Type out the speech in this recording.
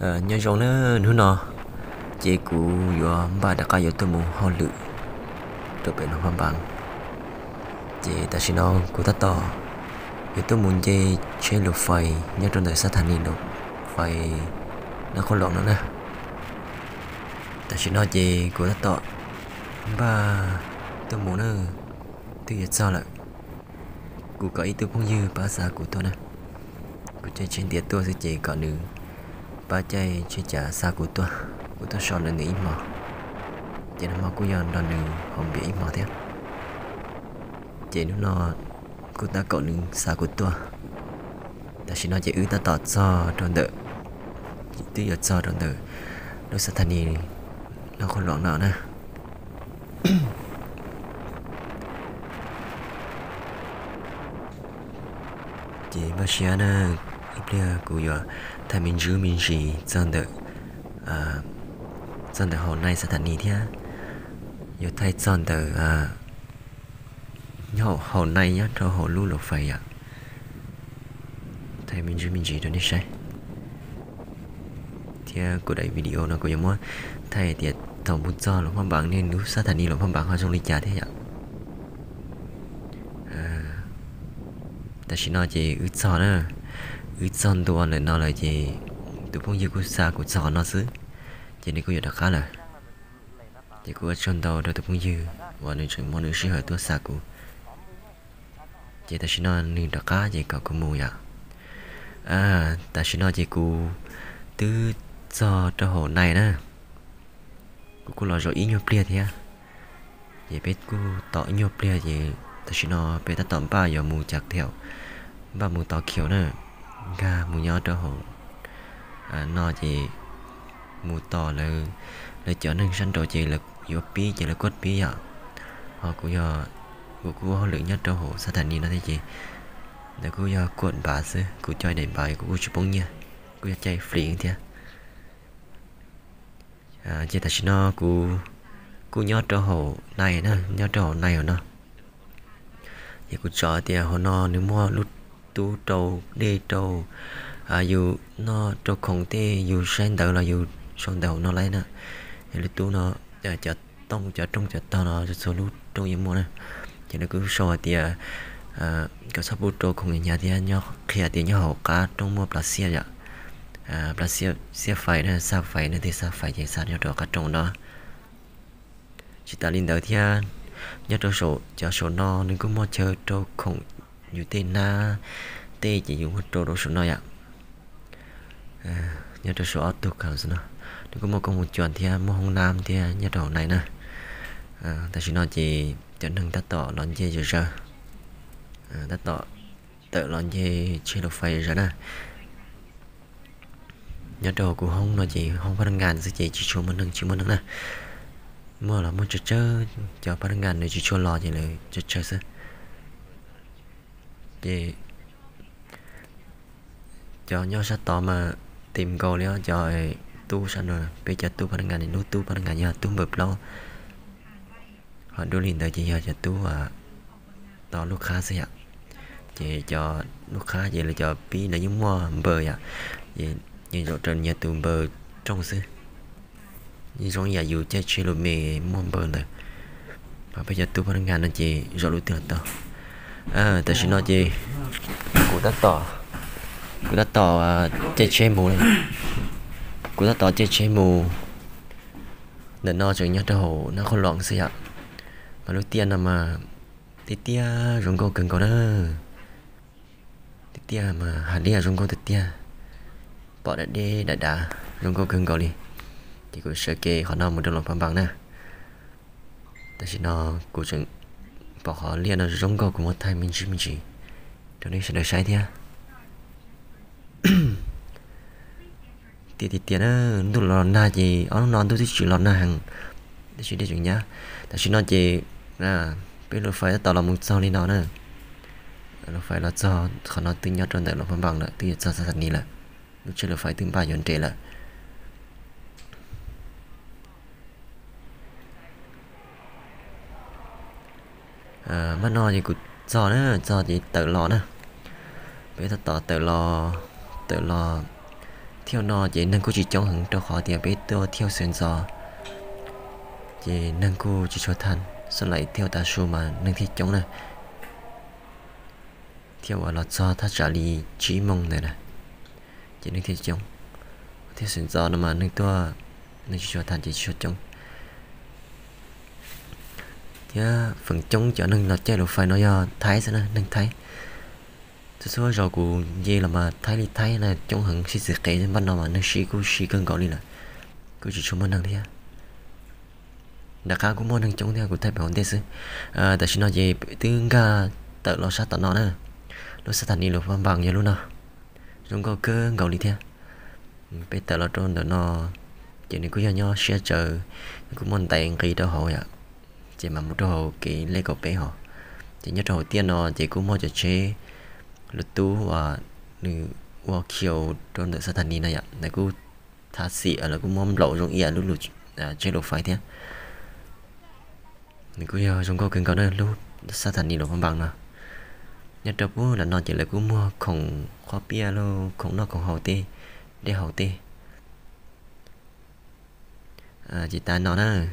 Nyob zoo na, hnub no ces kuv yuav npaj rov qab yuav tuaj mus hauj lwm rau pem Luas Phab Npaas. Ces tam sim no kuv tab tom yuav tuaj mus nce tsheb lus fais nyob rau ntawm xab thas nis lus fais Nab Qhoos Loos no na. Tam sim no ces kuv tab tom npaj tuaj mus na, twb yuav txog lawm. Kuv kom ib tug phooj ywg pab xa kuv tuaj na. Kuv caij tsheb ntiav tuaj xwb ces kom nws pab caij tsheb cav xa kuv tuaj, kuv tuaj so nws ib hmo. Ces nag hmo kuj yog nrog nws haus npias ib hmo thiab. Ces hnub no kuv tab kaum nws xa kuv tuaj. Tam sim no ces wb tab tom txog rau ntawm, twb yuav txog rau ntawm lub xab thas nis Nab Qhoos Loos no na. Ces npaj siab na, ib pliag kuv yuav thaij me ntsis me ntsis txog ntawm, txog ntawm Haus Nais xab thas nis thiab yuav thaij txog ntawm nyob Haus Nais nyob rau hauv lub lus fais yom. Thaij me ntsis me ntsis rau nej saib. Thiab kuv daim video no kuv yuav muab thaij tias thaum mus txog Luas Phab Npaas nej lub xab thas nis Luas Phab Npaas ho zoo li cas thiab yom. Tam sim no ces wb txog na, wb txog ntua ntawm no lawm ces tus phooj ywg kuj xa kuv txog qhov no xwb, ces nws kuj yuav rov qab lawm. Ces kuj ua tsaug ntau rau tus phooj ywg uas nws tseem muab nws sij hawm tuaj xa kuv. Ces tam sim no nws rov qab ces kom kuv mus yom. Tam sim no ces kuv twb txog rau Haus Nais na. Kuv kuj los zaum ib nyuag pliag thiab. Ces peb kuj tos ib nyuag pliag ces tam sim no peb tab tom npaj yuav mus cav khiaum, npaj mus tos khiaum na, nkag mus nyob rau hauv no ces mus tos lawv, lawv cov neeg sab nraud ces lawv yuav pib ces lawv kuaj pib yom. Ho kuv yog, kuv kuj ua hauj lwm nyob rau hauv xab thas nis no thiab ces lawv kuj yog kuaj npav xwb, kuv coj daim npav kuv kuj tsis poob nyiaj, kuj yog caij free thiab. Ces tam sim no kuv kuj nyob rau Haus Nais na, nyob rau Haus Nais hauv no. Ces kuv tso tias hauv no nws muaj lub tub rau dej rau, yus noj rau khoom tej yus saib ntawv los yus sau ntawv hauv no lawm na. Lub tub no, cov tooj cov rooj cov tog no txhua lub rooj yeej muaj na. Ces lawv kuj sau hais tias kom txhob pub rau khoom hnyav thiab nyob qhia tias nyob hauv qab rooj muaj plas xiab yom. Plas xiab, xiab fais na, xa fais na, tej xa fais ces xa nyob rau qab rooj no. Tsis tas li ntawd thiab, nyob rau saum, cov saum no nws kuj muaj chaw rau khoom yus tej hnab tej ces yus muab rau rau saum no yom. Nyob rau saum ob tug kaus xwb no, nws kuj muaj koob mus cuam thiab muaj hoob nab thiab nyob rau Haus Nais na. Tam sim no ces cov neeg tab tom los nce zom zaws, tab tom tawm los nce tsheb lus fais zom zaws na. Nyob rau kuv hoob no ces hoob phab naj nkas xwb ces tsis tshua muaj neeg, tsis muaj neeg na. Muaj los muaj tsawg tsawg, cov phab naj nkas nws tsis tshua los ces lawv tsawg tsawg xwb. Ces cov nyob sab tod mas tim nkaus li cov tub sab no, peb cov tub phab naj nkas, lub tub phab naj nkas yog tub npawb plaub. Ho dua li ntawd ces yog cov tub tod lub qhab xwb yom. Ces cov lub qhab ces lawv cov pib lawv yeej muaj npaws yom, ces yeej zaum raws nyias tus npaws rooj xwb. Yeej zoo ib yam yus caij tsheb lus me muaj npaws ntawd. Ho peb cov tub phab naj nkas no ces zaum lub twg los tau. Tam sim no ces kuv tab tom, kuv tab tom caij tsheb mus, kuv tab tom caij tsheb mus. Ntawm no tseem nyob rau hauv Nab Qhoos Loos xwb yom. Mas lub tiaj no mas tiaj tiaj zoo nkauj kawg nkaus na. Tiaj tiaj mas hais li zoo nkauj tiag tiag, pom dam deb dam dav zoo nkauj kawg nkaus li. Ces kuv sawv kev qhov no mus rau Luas Phab Npaas na. Tam sim no kuv tseem pom qhov liaj no zoo nkauj, kuv muab thaij me ntsis me ntsis rau nej sawv daws saib thiab. Tiaj tiaj tiaj na, ntuj los nag ces ob hnub no ntuj twb tsis los nag heev, tab sis dej tseem nyab. Tam sim no ces peb lub fais tab tom los mus txog li no na. Lub fais los txog qhov no twb nyob rau ntawm Luas Phab Npaas lawm, twb yuav txog xab thas nis lawm. Lub tsheb lub fais twb npaj yuav nres lawm. Maj no ces kuv txog na, txog ces tawm los na. Peb tab tom tawm los, tawm los Thiaj no ces neeg kuj tsis coob heev rau qhov tias peb tuaj thiaj sawv ntxov, ces neeg kuj tsis tshua tag, xab laim thiaj tav su mas neeg thiaj coob na. Thiaj uas los txog thaj tsam li tsib moos ntawd na, ces neeg thiaj coob. Thiaj sawv ntxov no mas neeg tuaj, neeg tsis tshua tag ces tsis tshua coob. Thiab feem coob cov neeg los caij lus fais no yog Thaib xwb na, neeg Thaib. Txhua txhua zaus kuv nce los mas Thaib li Thaib na, coob heev, sib txiv qev npaj no mas neeg sib kuj sib kawg nkaus li lawm, kuj tsis tshua muaj neeg thiab. Nram qab kuj muaj neeg coob thiab, kuv thaij pem hauv ntej xwb. Tam sim no ces twb nkag tawm los sab tom no na, lub xab thas nis Luam Phab Npas yog lub no, zoo nkauj kawg nkaus li thiab. Peb tawm los rau ntawm no ces nws kuj yog nyob siab tsawv, nws kuj muaj ntaiv nqis rau hauv yom, ces mam mus rau hauv kev lej kaum peb hov. Ces nyob rau hauv tiaj no ces kuj muaj cov tsheb lus tub uas nws ua khiu rau ntawm xab thas nis no yom, nws kuj tha xim los kuj muab nplaum zoo ib yam lub tsheb lus fais thiab. Nws kuj yog zoo nkauj kawg nkaus na lub xab thas nis Luam Phab Npas no. Nyob rau pub lam no ces lawv kuj muag khoom qhob piaj los khoom noj khoom haus tej, dej haus tej. Ces tas no na,